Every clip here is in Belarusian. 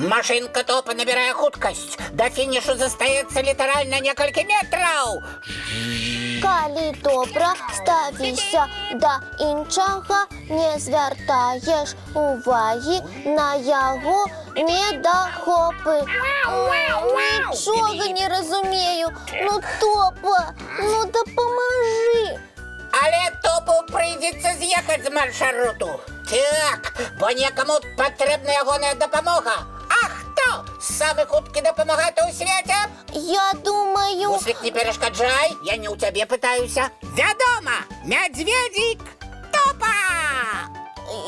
Машынка Топа набірае хуткасць. Да фінішу застаецца літаральна некалькі метраў. Калі добра ставішся да іншага, не звяртаеш увагі на яго недахопы. Нічога не разумею. Ну, Топа, ну дапамажы. Але Топу прыйдзецца з'ехаць з маршруту. Так, бо некаму патрэбна ягоная дапамога. А хто самы хуткі дапамагаты ў свеце? Я думаю, Буслік, не перашкаджай, я не ў цябе пытаюся. Вядома, мядзведзік Топа!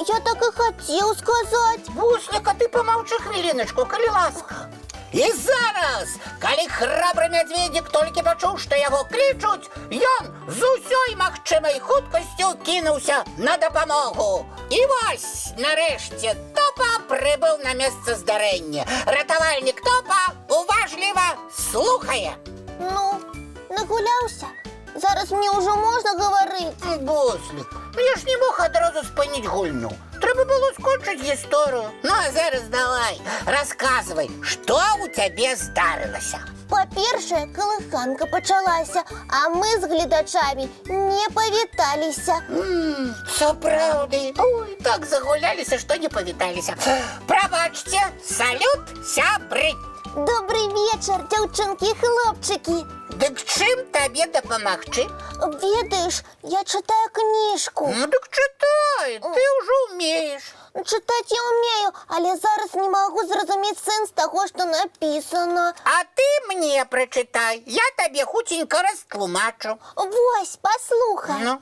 Я так і хацеў сказаць. Буслік, а ты памаўчы хвіліначку, калі ласка. І зараз, калі храбры мядзведзік толькі пачуў, што яго клічуць, ён з усёй магчымай хуткасцю кінуўся на дапамогу. І вось, нарэшце, Топа прыбыў на месца здарэння. Ратавальнік Топа уважліва слухае. Ну, нагуляўся. Зараз мне ўжо можна гаварыць. Буслік, ну я ж не мог адразу спыніць гульню. Трэба было скончыць гісторыю. Ну а зараз давай, расказвай, што ў цябе здарылася. Па-першае, калыханка пачалася, а мы з гледачамі не павіталіся. Сапраўды, ой, так загуляліся, што не павіталіся. Прабачце, салют, сябры. Добры вечар, дзяўчынкі і хлопчыкі. Дык чым табе дапамагчы? Ведаеш, я чытаю кніжку. Ну дык чытай, ты ўжо ўмееш. Чытаць я ўмею, але зараз не магу зразумець сэнс таго, што напісана. А ты мне прачытай, я табе хуценька растлумачу. Вось, паслухай. Ну?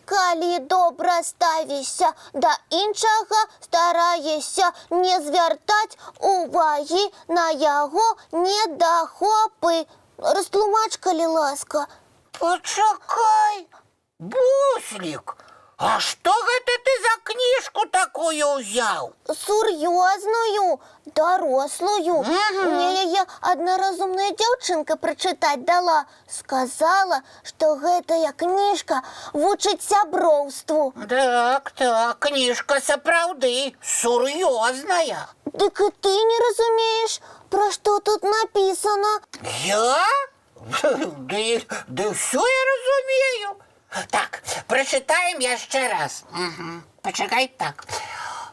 Калі добра ставішся да іншага, стараешся не звяртаць увагі на яго недахопы. Растлумач, калі ласка. Пачакай, Буслік, а што гэта ты за кніжку такую ўзяў? Сур'ёзную, дарослую. Мне яе адна разумная дзяўчынка прачытаць дала. Сказала, што гэтая кніжка вучыць сяброўству. Так, кніжка сапраўды сур'ёзная. Дык і ты не разумееш, пра што тут напісана. Я? Ды ўсё я разумею. Так, прачытаем яшчэ раз. Угу. Пачакай, так.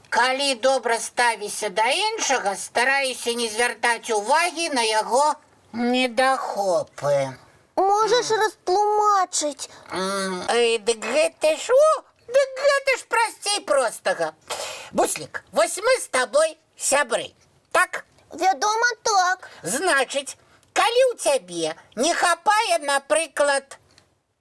Калі добра ставішся да іншага, старайся не звяртаць увагі на яго недахопы. Можаш растлумачыць? Эй, дык гэта ж, о, дык гэта ж прасцей простага. Буслік, вось мы з табой сябры. Так? Вядома, так. Значыць, калі ў цябе не хапае, напрыклад,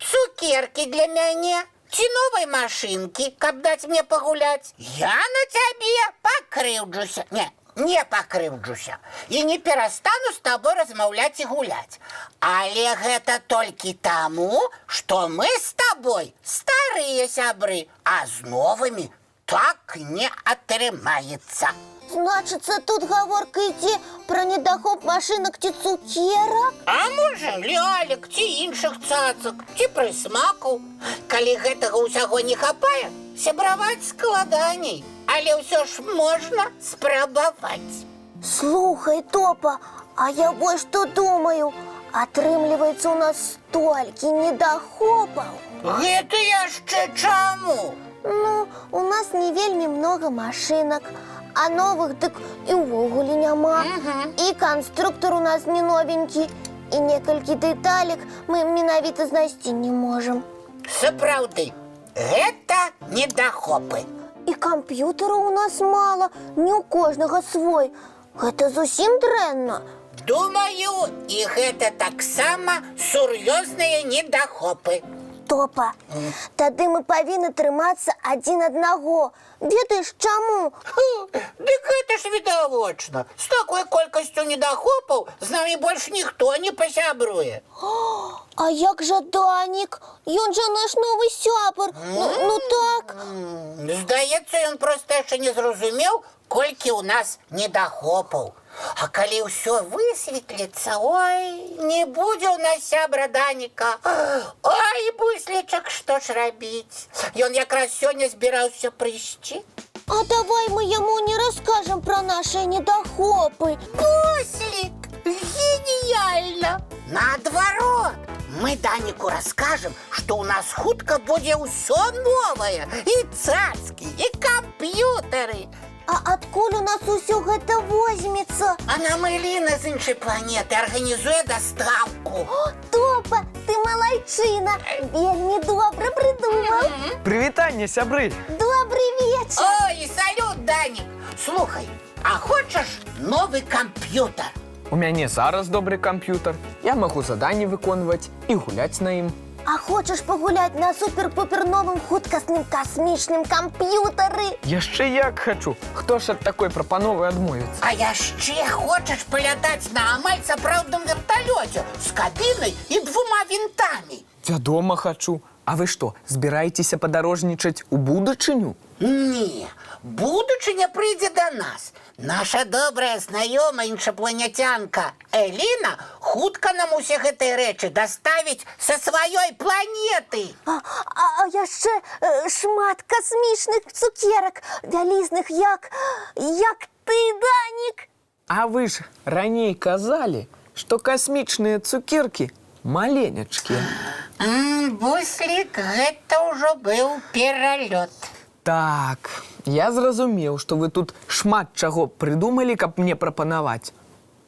цукеркі для мяне ці новай машынкі, каб даць мне пагуляць, я на цябе пакрыўджуся. Не, не пакрыўджуся і не перастану з табой размаўляць і гуляць. Але гэта толькі таму, што мы з табой старыя сябры, а з новымі так не атрымаецца. Значыцца, тут гаворка ідзе пра недахоп машынак ці цукерак? А можа, лялек ці іншых цацак, ці прысмакаў. Калі гэтага ўсяго не хапае, сябраваць складаней, але ўсё ж можна спрабаваць. Слухай, Топа, а я вось што думаю. Атрымліваецца, у нас столькі недахопаў. Гэта яшчэ чаму? Ну, у нас не вельмі многа машынак, а новых дык і ўвогуле няма. І канструктар у нас не новенькі, і некалькі дэталек мы менавіта знайсці не можам. Сапраўды, гэта недахопы. І камп'ютара у нас мала, не ў кожнага свой. Гэта зусім дрэнна. Думаю, і гэта таксама сур'ёзныя недахопы. Топа, тады мы павінны трымацца адзін аднаго. Ведаеш чаму? Ху, дык гэта ж відавочна. З такой колькасцю недахопаў з намі больш ніхто не пасябруе. А як жа Данік? Ён жа наш новы сябар. Ну так. Здаецца, ён проста яшчэ не зразумеў, колькі ў нас недахопаў. А калі ўсё высветліцца, ой, не будзе ў нас сябра Даніка. Ой, Буслічак, што ж рабіць? Ён якраз сёння збіраўся прыйсці. А давай мы яму не раскажам пра нашыя недахопы. Буслік! Гениально! Наадварот! Мы Даніку раскажам, што ў нас хутка будзе ўсё новае. І цацкі, і камп'ютары. А адкуль у нас усё гэта возьмецца? А нам Эліна з іншай планеты арганізуе дастаўку. О, Топа, ты малайчына. Вельмі добра прыдумаў. Прывітанне, сябры! Добры вечар. Ой, салют, Данік! Слухай, а хочаш новы камп'ютар? У мяне зараз добры камп'ютар. Я магу заданні выконваць і гуляць на ім. А хочаш пагуляць на супер-пупер новым хуткасным касмічным камп'ютары? Яшчэ як хачу. Хто ж ад такой прапановы адмовіцца? А яшчэ хочаш палятаць на амаль сапраўдным верталёце з кабінай і двума вінтамі. Вядома, хачу. А вы што, збіраецеся падарожнічаць у будучыню? Не, будучыня прыйдзе да нас. Наша добрая знаёмая іншапланетянка Эліна хутка нам усе гэтыя рэчы даставіць са сваёй планеты. А яшчэ шмат касмічных цукерак, вялізных, як ты, Данік. А вы ж раней казалі, што касмічныя цукеркі маленечкія. Буслік, гэта ўжо быў пералёт. Так, я зразумеў, што вы тут шмат чаго прыдумалі, каб мне прапанаваць.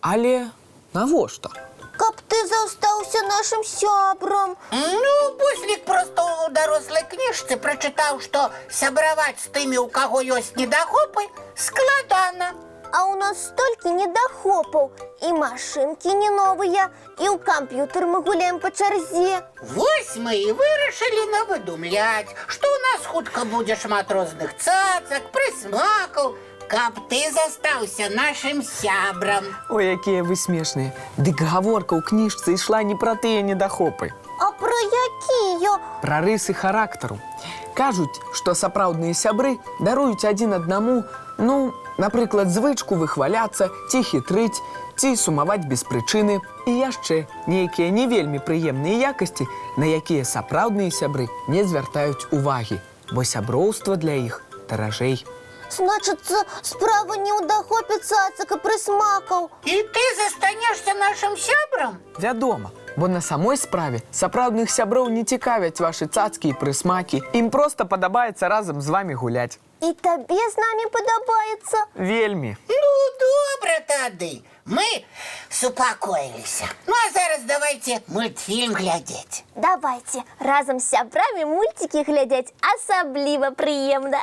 Але навошта? Каб ты застаўся нашым сябрам. Ну, Буслік проста ў дарослай кніжцы прачытаў, што сябраваць з тымі, у каго ёсць недахопы, складана. А у нас столькі недахопаў. І машынкі не новыя, і ў камп'ютар мы гуляем па чарзе. Вось мы і вырашылі навыдумляць, што ў нас хутка будзе шмат розных цацак, прысмакаў, каб ты застаўся нашым сябрам. Ой, якія вы смешныя. Дык гаворка ў кніжцы ішла не пра тыя недахопы. А пра якія? Пра рысы характару. Кажуць, што сапраўдныя сябры даруюць адзін аднаму, ну, напрыклад, звычку выхваляцца, ці хітрыць, ці сумаваць без прычыны і яшчэ нейкія не вельмі прыемныя якасці, на якія сапраўдныя сябры не звяртаюць увагі, бо сяброўства для іх даражэй. Значыцца, справа не ў дахопе цацак і прысмакаў. І ты застанешся нашым сябрам? Вядома, бо на самой справе сапраўдных сяброў не цікавяць вашы цацкі і прысмакі. Ім проста падабаецца разам з вамі гуляць. І табе з намі падабаецца. Вельмі. Ну, добра тады. Мы супакоіліся. Ну, а зараз давайте мультфільм глядзець. Давайте разам з сябрамі мульцікі глядзець асабліва прыемна.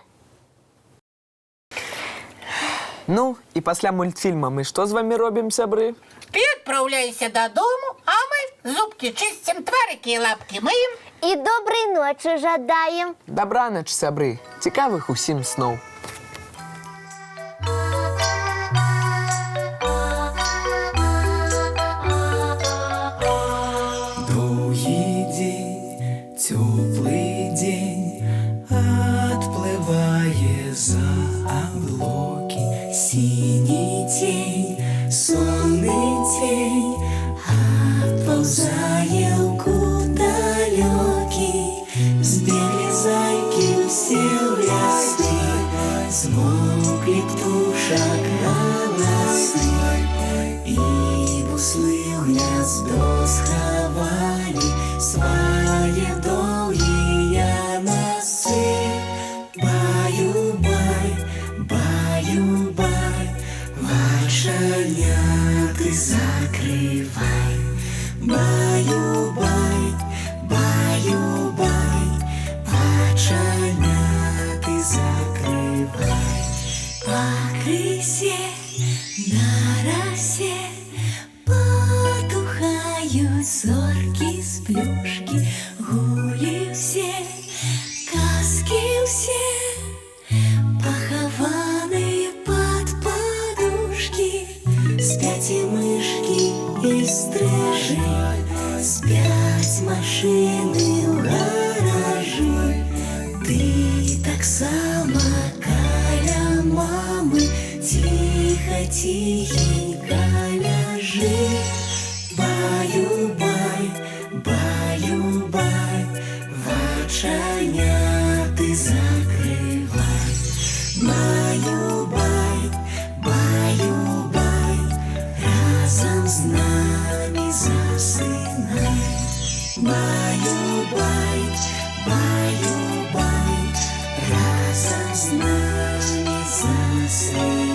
Ну, і пасля мультфільма мы што з вамі робім, сябры? Ты адпраўляйся дадому, а мы зубкі чысцім, тварыкі і лапкі мыем. І добрай ночы жадаем. Дабранач, сябры. Цікавых усім сноў. Доўгі дзень, цёплы дзень адплывае за аблокі. Сіні цень, сонны цень адпаўзае ў кут далёкі. Збеглі зайкі ўсе ў лясы, змоўклі птушак галасы. І буслы ў гняздо схавалі свае доўгія насы. Баю-бай, баю-бай, вачаняты закрывай. Баю-бай, баю-бай, вачаняты закрывай. Пакрысе на расе потухаюць зоркі сплюшкі, гуляюць. Баю-бай, баю-бай, разам з намі засыпай.